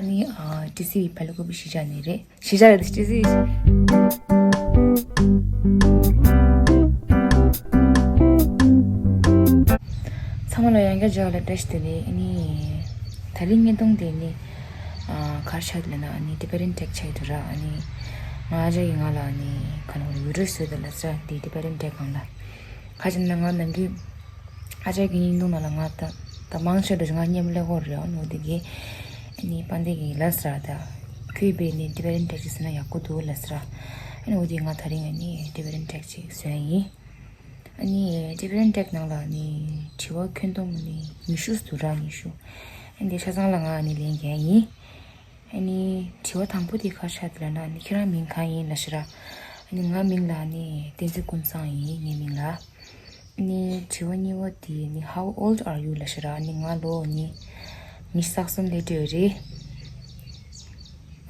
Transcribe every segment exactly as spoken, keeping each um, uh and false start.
ཨ་ནི་ཨ་ཏི་སི་བི་བལ་ཀུ་པི་གཞིས་ཆགས་ནས་རེད། གཞིས་ཆགས་རེད། ཏི་སི་བི། ཚང་མ་ལ་ཡང་བསྐྱར་འཇགས་ལ་བཀྲ་ཤིས་བདེ་ལེགས། ཨ་ནི་ད་རིང་བརྙན་ཐུང་དེ་ནི་ཨ་ག་རེ་ཆགས་ལབ་ན། ཨ་ནི་Tibetan Tech ཆགས་འདུག་ར། ཨ་ནི་ང་ཨ་ཅག་གིས་ང་ལ་ཨ་ནི་ག་ནོར་ཡུ་རེ་བཟོས་དང་ལབ་ས་དེ་Tibetan Tech གང་ལ། ཁ་ཅིག་ན་ང་ནམ་རྒྱུན་ཨ་ཅག་གི་བརྙན་ཐུང་ནང་ལ་ང་ད་ད་མང་ཆེ་འགྲོ་ང་མཉམ་ལས་ཀོ་རེད། ཨ་ནི་འོ་དེ་གི་ཨ་ནི་དཔལ་ལྡན་གྱིས་ལབ་ས་ར། ད་ཁོས་བས་ནི་Tibetan Tech ཅིག་བཟོས་ན་ཡག་པོ་འདུག་ལབ་ས་ར། ཨ་ནི་འོ་དེ་ང་ད་རིང་ཨ་ནི་Tibetan Tech ཅིག་བཟོས་ཡིན། ཨ་ནི་Tibetan Tech ནང་ལ་ཨ་ནི་དྲི་བ་ཁྱོན་བསྡོམས་ཨ་ནི་ཉི་ཤུ་འདུག་ར། ཉི་ཤུ། ཨ་ནི་དེ་ཆ་ཚང་ལ་ང་ཨ་ནི་ལན་རྒྱག་ཡིན། ཨ་ནི་དྲི་བ་དང་པོ་དེ་ག་རེ་ཆགས་འདུག་ལབ་ན། ཨ་ནི་ཁྱེད་རང་མིང་གང་ཡིན་ལབ་ཤག་ར། ཨ་ནི་ང་མིང་ལ་ཨ་ནི་བསྟན་འཛིན་ཀུན་བཟང་ཡིན། ངའི་མིང་ལ། ཨ་ནི་དྲི་བ་གཉིས་པ་དེ་ནི་How old are you ལབ་ཤག་ར། ཨ་ནི་ང་ལོ་ནི་ཉི་ཤུ་རྩ་གསུམ་སླེབས་བསྡད་ཡོད་རེད།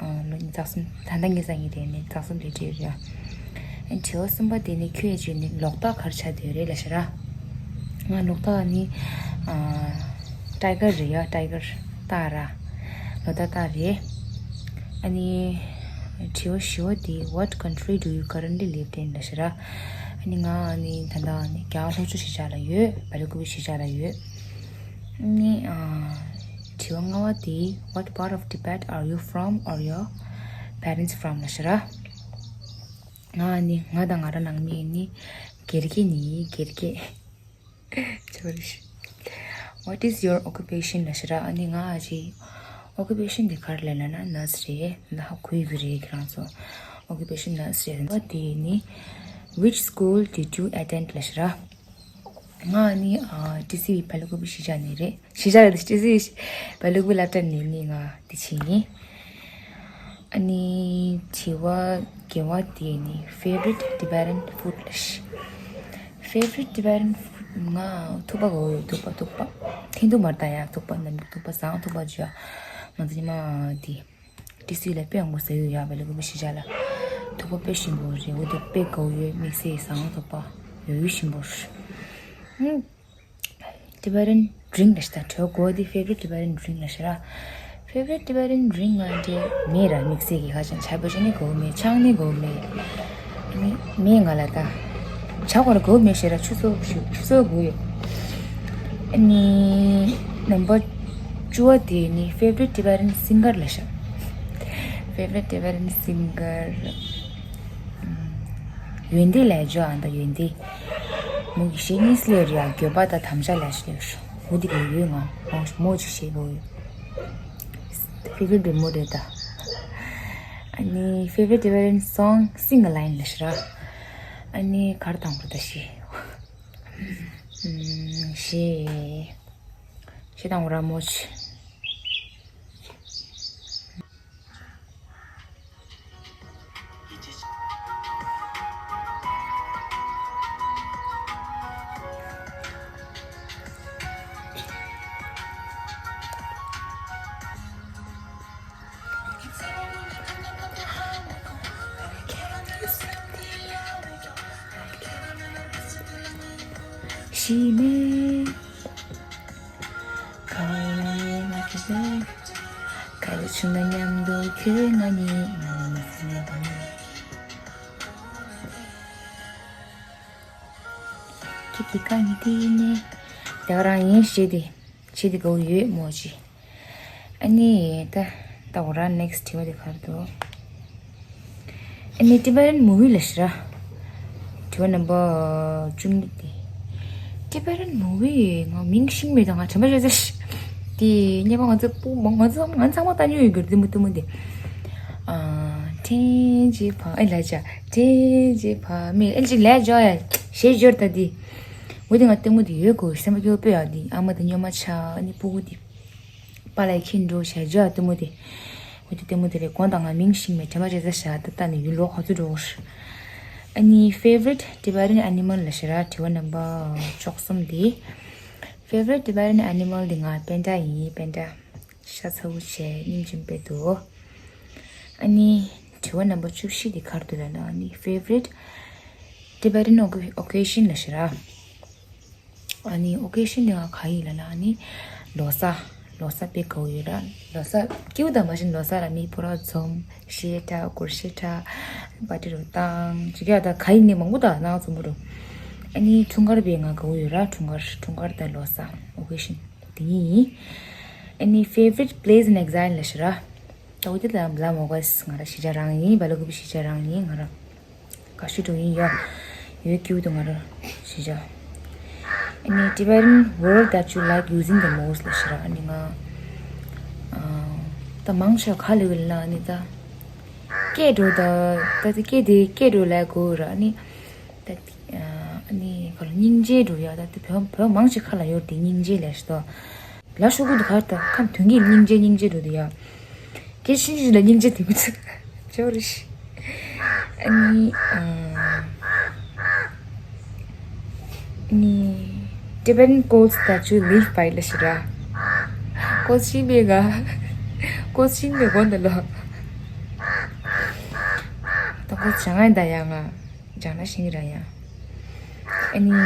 ཨ་ལོ་ཉི་ཤུ་རྩ་གསུམ། ད་ལྟ་ཉི་ཤུ་རྩ་གཉིས་རེད། ནི་རྩ་གསུམ་སླེབས་བསྡད་ཡོད་རེད། ཨ་ནི་དྲི་བ་གསུམ་པ་དེ་ནི་ཁྱོད་ཀྱི་ནི་ལོག་ལྟ་ག་རེ་ཆགས་བསྡད་ཡོད་རེད་ལབ་ཤག་ར། ང་ལོག་ལྟ་ནི་ཨ་Tiger རེད་ཡ། Tiger སྟག་ར། ལོག་ལྟ་སྟག་རེད། ཨ་ནི་དྲི་བ་བཞི་པ་དེ། What country do you currently live in ལབ་ཤག་ར། ཨ་ནི་ང་ཨ་ནི་ད་ལྟ་ཨ་ནི་རྒྱ་གར་ལྷོ་ཕྱོགས་གཞིས་ཆགས་ལ་ཡོད། བལ་ཀུ་པི་གཞིས་ཆགས་ལ་ཡོད། ཨ་ནི་ཨ་དྲི་བ་ལྔ་པ་དེ། What part of Tibet are you from or your parents from ལབ་ཤག་ར། ང་ཨ་ནི་ང་དང་ང་རང་ནང་མི་ནི་སྒེར་གྱི་ནི་སྒེར་གྱི། ཅོ་རི་ཤི། What is your occupation ལབ་ཤག་ར། ཨ་ནི་ང་ཨ་ཅི་occupation དེ་ག་རེ་ལབ་ན་ན་nurse རེད། ད་ཧ་གོ་གི་རེད་ཁྱེད་རང་ཚོ། Occupation nurse རེད། འོ་དེ་ནི་Which school did you attend ལབ་ཤག་ར། ང་ཨ་ནི་ཨ་ཏི་སི་བི་བལ་ཀུ་པི་གཞིས་ཆགས་ནས་རེད། གཞིས་ཆགས་རེད། ཏི་སི་བི་བལ་ཀུ་པི་སློབ་གྲྭ་ནས་ནི་ང་དེ་ཕྱིན་ཡིན། ཨ་ནི་དྲི་བ་བརྒྱད་པ་དེ་ནི་favorite Tibetan food ལབ་ཤག Favorite Tibetan food ང་ཐུག་པ་དགའ་བོ་ཡོད། ཐུག་པ་ཐུག་པ་ཐེན་ཐུག་མར་ད་ཡ། ཐུག་པ་ནམ་ཐུག་པ་བཟང་། ཐུག་པ་བྱོས་ང་ཚོ་ཉི་མ་དེ་ཏི་སི་ལ་དཔེ་ཡག་པོ་ཟ་ཡོད་ཡ། བལ་ཀུ་པི་གཞིས་ཆགས་ལ་ཐུག་པ་དཔེ་ཞིམ་པོ་རེད། འོ་དེ་དཔེ་དགའ་བོ་ཡོད། དམིགས་བསལ་བཟང་། ཐུག་པ་ཡོད་ཡོད་ཞིམ་པོ་རེད། Tibetan drink ལབ་ཤག་ར། དྲི་བ་དགུ་པ་དེ་favorite Tibetan drink ལབ་ཤག་ར། Favorite Tibetan drink ང་འདྲ་མེད་ར། དམིགས་བསལ་གྱི་ཁ་ཅན་ཇ་བོ་ཅི་ནི་དགའ་བོ་མེད། ཆང་ནི་དགའ་བོ་མེད། ཨ་ནི་མེད་ང་ལ་ད། ཇ་གོ་ར་དགའ་བོ་མེད་ཤག་ར། ཆུ་ཚོད་ཆུ་ཚོད་དགོས་ཡོད། ཨ་ནི་number བཅུ་པ་དེ་ནི་favorite Tibetan singer ལབ་ཤག Favorite Tibetan singer ཡོན་ཏན་ལས་ཇོ་ཨ་ད་ཡོན་ཏན། མོ་གི་གཞས་གཉིས་སླེབས་རེད་ཡ། འགྱོད་པ་དང་དམ་བཅའ་ལས་ཤེས་ཡོད། འོ་དེ་གི་ཡོད་ང་། མོ་མོ་ཅིག་གཞས་གོ་ཡོད། Favorite རེད་མོ་རེད་ད། ཨ་ནི་favorite Tibetan song sing a line ལབ་ཤག་ར། ཨ་ནི་གར་དང་པོ་ད་གཞས། གཞས་གཞས་དང་པོ་ར་མོ་ཅིག་ཤི་མེད། ག་བ་ཡིན་ན་ཁྱེད་ཀྱི་ག་བ་བྱུང་ན་མཉམ་དུ་ཁྱོད་ང་གཉིས་ང་གཉིས་མི་ཚེ་ནས་དང་ཁྱེད་ཀྱི་རྐང་གཉིས་དེ་ནས་ད་ག་རང་ཡིན་ཞེས་དེ་ཞེས་དེ་དགའ་བོ་ཡོད་མོ་ཅི། ཨ་ནི་ད་ད་འོ་ར་next དྲི་བ་དེ་ག་རེ་འདུག་ཨ་ནི་Tibetan movie ལབ་ཤག་ར། དྲི་བ་number བཅུ་གཉིས་དེ། Tibetan movie ང་མིང་ཤེས་མེད་ད། ང་དྲན་པ་བརྗེད་ཚར་ཤག་དེ་སྔོན་མ་ང་ཚོ་སྤུ་ང་ཚོ་ང་ཚང་མ་ལྟ་མྱོང་ཡོད་གི་རེད། ལྟད་མོ་ལྟད་མོ་དེ། ཨ་ཐེན་ཅི་ཕ་ཨེ་ལ་ཅ་ཐེན་ཅི་ཕ་མེ་ཨེ་ཅིག་ལས་ཇོ་ཡ་ཞེས་འབྱོར་ད་དེ། འོ་དེ་ང་ལྟད་མོ་དེ་ཡོད་གོ། སེམས་པ་སྐྱོ་པོ་ཡ་དེ། ཨ་མ་དེ་སྨྱོན་མ་ཆགས། ཨ་ནི་སྤུ་གུ་དེ། པཱ་ལགས་ཁྱེད་འགྲོ་བྱས་འཇོག་ལྟད་མོ་དེ། འོ་དེ་ལྟད་མོ་དེ་རེད། དགོངས་དག་ང་མིང་ཤེས་མེད། དྲན་པ་བརྗེད་ཚར་ཤག་ད་ལྟ་ནས་ཡུལ་ལོ་ག་ཚོད་འགྲོ་གི་རེད། ཨ་ནི་favorite Tibetan animal ལབ་ཤག་ར། དྲི་བ་number བཅུ་གསུམ་དེ། Favorite Tibetan animal དེ་ང་པན་ཌ་ཡིན། པན་ཌ། ཤ་ཚ་བོ་བྱས་སྙིང་རྗེ་དཔེ་འདུག་ཨ་ནི་དྲི་བ་number བཅུ་བཞི་དེ་ག་རེ་འདུག་ལབ་ན། ཨ་ནི་favorite Tibetan occasion ལབ་ཤག་ར། ཨ་ནི་occasion དེ་ང་ག་ཡིན་ལབ་ན། ཨ་ནི་ལོ་གསར། ལོ་གསར་དཔེ་དགའ་བོ་ཡོད་ར། ལོ་གསར་སྐྱིད་པོ་དང་མ་གཞི་ལོ་གསར་ལ་མི་ཕོ་ར་འཛོམས། གཞས་འཁྲབ། སྒོར་གཞས་འཁྲབ། པར་ཊི་རུ་བཏང་། ཅི་ག་ད་ག་ཡིན་ནི་མང་པོ་དང་ནང་འཛོམས་པོ་རུ། ཨ་ནི་འཁྲུངས་སྐར་དཔེ་ང་དགའ་བོ་ཡོད་ར། འཁྲུངས་སྐར་འཁྲུངས་སྐར་དང་ལོ་གསར་ཨོ་ཀེ་ཤན་དེ་གཉིས་ཡིན། ཨ་ནི་favorite place in exile ལ་ཤི་ར། ད་འོ་དེ་ལ་ལ་མོ་གས་ང་ར་གཞིས་ཆགས་རང་ཡིན། སྦེལ་ཀོབ་གཞིས་ཆགས་རང་ཡིན། ང་ར་དགའ་ཤོས་འགྲོ་ཡིན་ཡ། ཡོད་སྐྱིད་པོ་འདུག་ང་ར་གཞིས་ཆགས། ཨ་ནི་Tibetan word that you like using the most ལ་ཤི་ར། ཨ་ནི་ང་ཨ་ད་མང་ཆེ་ག་ལེ་ཡོད་ལ་ཨ་ནི་ད་སྐད་འགྲོ་ད་ད་དེ་སྐད་དེ་སྐད་འགྲོ་ལ་གོ་ར། ཨ་ནི་ད་ཨ་ནི་ག་ལ་སྙིང་རྗེ་འགྲོ་ཡ། ད་དེ་བོད་བོད་མང་ཆེ་ཁ་ལ་ཡོད་དེ་སྙིང་རྗེ་ལ་ཤི་ཏོ། ལ་ཤོག་གུ་དུ་གར་དང་ཁམས་དོན་གྱི་སྙིང་རྗེ་སྙིང་རྗེ་འགྲོ་དུ་ཡ། སྐད་ཤིང་ཤིང་ལ་སྙིང་རྗེ་དེ་མི་ཚུགས། ཅོ་རི་ཤི། ཨ་ནི་ཨ་ནི་Tibetan quotes that you live by ལ་ཤི་ར། ཀོ་ཤིང་མེ་ག་ཀོ་ཤིང་མེ་གོ་འདི་ལོ། ད་ཀོ་ཅང་ཨ་ད་ཡ་ང་ཅང་ན་ཤིང་ར་ཡ། ཨ་ནི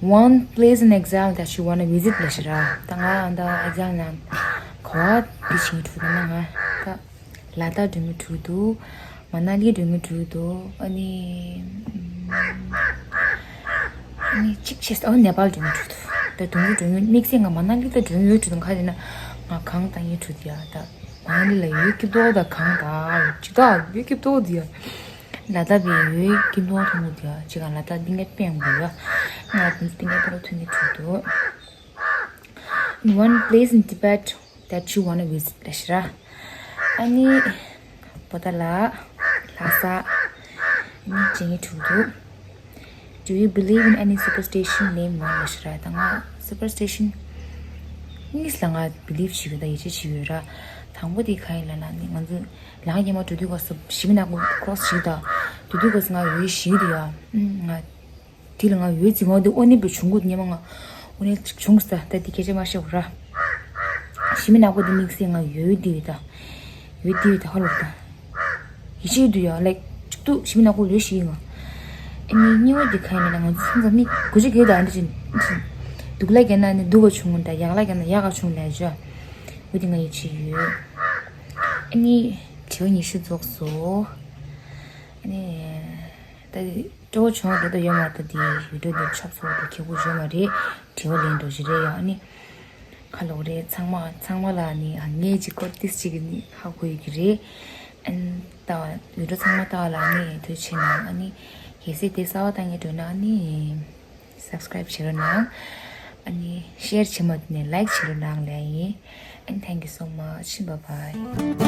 One place in exile that you wanna visit ལ་ཤི་ར། ད་ང་ཨ་ད་exile ནང་ག་བ་དེ་ཤིང་ཐུག་ན་ང་ད་ལ་དྭགས་འགྲོ་མི་ཐུག་འདུག་མ་ན་ལི་འགྲོ་མི་ཐུག་འདུག་ཨ་ནི་ཨ་ནི་གཅིག་བྱས་ཨ་ནེ་པཱལ་འགྲོ་མི་ཐུག་འདུག་ད་དུང་འགྲོ་མི་དམིགས་བསལ་ང་མ་ན་ལི་ད་འགྲོ་མི་ཡོད་ཐུག་འདུག་ཁ་ཅིག་ན་ང་གང་ད་ཡིན་ཐུག་འདུག་ཡ། ད་མ་ན་ལི་ལ་ཡོད་སྐྱིད་པོ་ད་གང་ད་ཅི་ད་ཡོད་སྐྱིད་པོ་འདུག་ཡ། ལ་དྭགས་པའི་ཡོད་ཀྱི་མཐོང་ཐུབ་མོ་དེ་ཡ་ཅི་ག་ལ་དྭགས་ཏིང་ངེ་པན་གོ་ཡ། ང་ཏིང་ཏིང་ངེ་པན་ཐུག་ནི་ཐུག་འདུག One place in Tibet that you wanna visit ལ་ཤི་ར། ཨ་ནི་པོ་ཏ་ལ་ལྷ་ས་ཨ་ནི་ཅི་ནི་ཐུག་འདུག Do you believe in any superstition? Name one ལ་ཤི་ར། ད་ང་superstition གཉིས་ལ་ང་believe བྱེད་ཡོད་ད་ཡིད་ཆེས་བྱེད་ཡོད་ར། དང་པོ་དེ་ག་ཡིན་ལ་ན་ནི་ང་ཚོ་ལག་ཉི་མ་འགྲོ་དུས་སྐབས་སུ་ཞི་མི་ནག་པོ་cross ཞིག་དང་འགྲོ་དུས་སྐབས་སུ་ང་འོད་ཞིག་དུ་ཡ། ང་དེ་ལ་ང་འོད་ཅིག་ང་དེ་ཨོ་ནི་པའི་བྱུང་གོ་ཉི་མ་ང་ཨོ་ནི་ཅིག་བྱུང་ས་ད་དེ་སྐད་ཆ་མ་བཤད་གོ་ར། ཞི་མི་ནག་པོ་དེ་དམིགས་བསལ་ང་འོད་དེ་ཡོད་ད། འོད་དེ་ཡོད་ད་ཧ་ལོ་ད། ཡིད་ཆེས་དུ་ཡ་ལེགས་གཅིག་ཏུ་ཞི་མི་ནག་པོ་ལོས་ཞིག་ཡིན་ང་། ཨ་ནི་གཉིས་པ་དེ་ག་ཡིན་ན་ང་ཚོ་ཚང་ཚང་མི་དགུ་བཅུ་གི་ད་འདི་ཅིག་འདུག་ལ་རྒྱ་ན་ནི་འདུག་ག་བྱུང་ད་ཡག་ལ་རྒྱ་ན་ཡག་ག་བྱུང་ལ་ཇོ། འོ་དེ་ང་ཡིད་ཆེས་ཡོད། ཨ་ནི་དྲི་བ་ཉི་ཤུ་རྫོགས་སོ། ཨ་ནི་ད་སྤྲོ་བོ་བྱུང་འགྲོ་ད་ཡོད་མ་ད་དེ་ཡུལ་གྲུ་དེ་ཆོབ་སོ་ད་ཁེ་གོ་བྱུང་མ་རེད། དྲི་བ་ལེན་འགྲོ་ཞིག་རེད་ཡ། ཨ་ནི་ཁ་ལོག་རེད། ཚང་མ་ཚང་མ་ལ་ནི་ཨ་ངས་ཅིག་སྐོར་ཏིས་ཅིག་ནི་ཧ་གོ་ཡོད་ཀྱི་རེད། ཨན་ད་བི་ཌི་ཡོ་ཚང་མ་ལྟ་བ་ལ་ནི་ཐུགས་རྗེ་ཆེ་གནང་། ཨ་ནི་གལ་སྲིད་དེ་གསར་པ་ལྟ་མཁན་འདུག་ན་ནི་subscribe བྱེད་རོགས་གནང་། ཨ་ནི་share བྱེད་མ་ཐུབ་ན་like བྱེད་རོགས་གནང་ལབ་ཡིན། And thank you so much. Bye bye.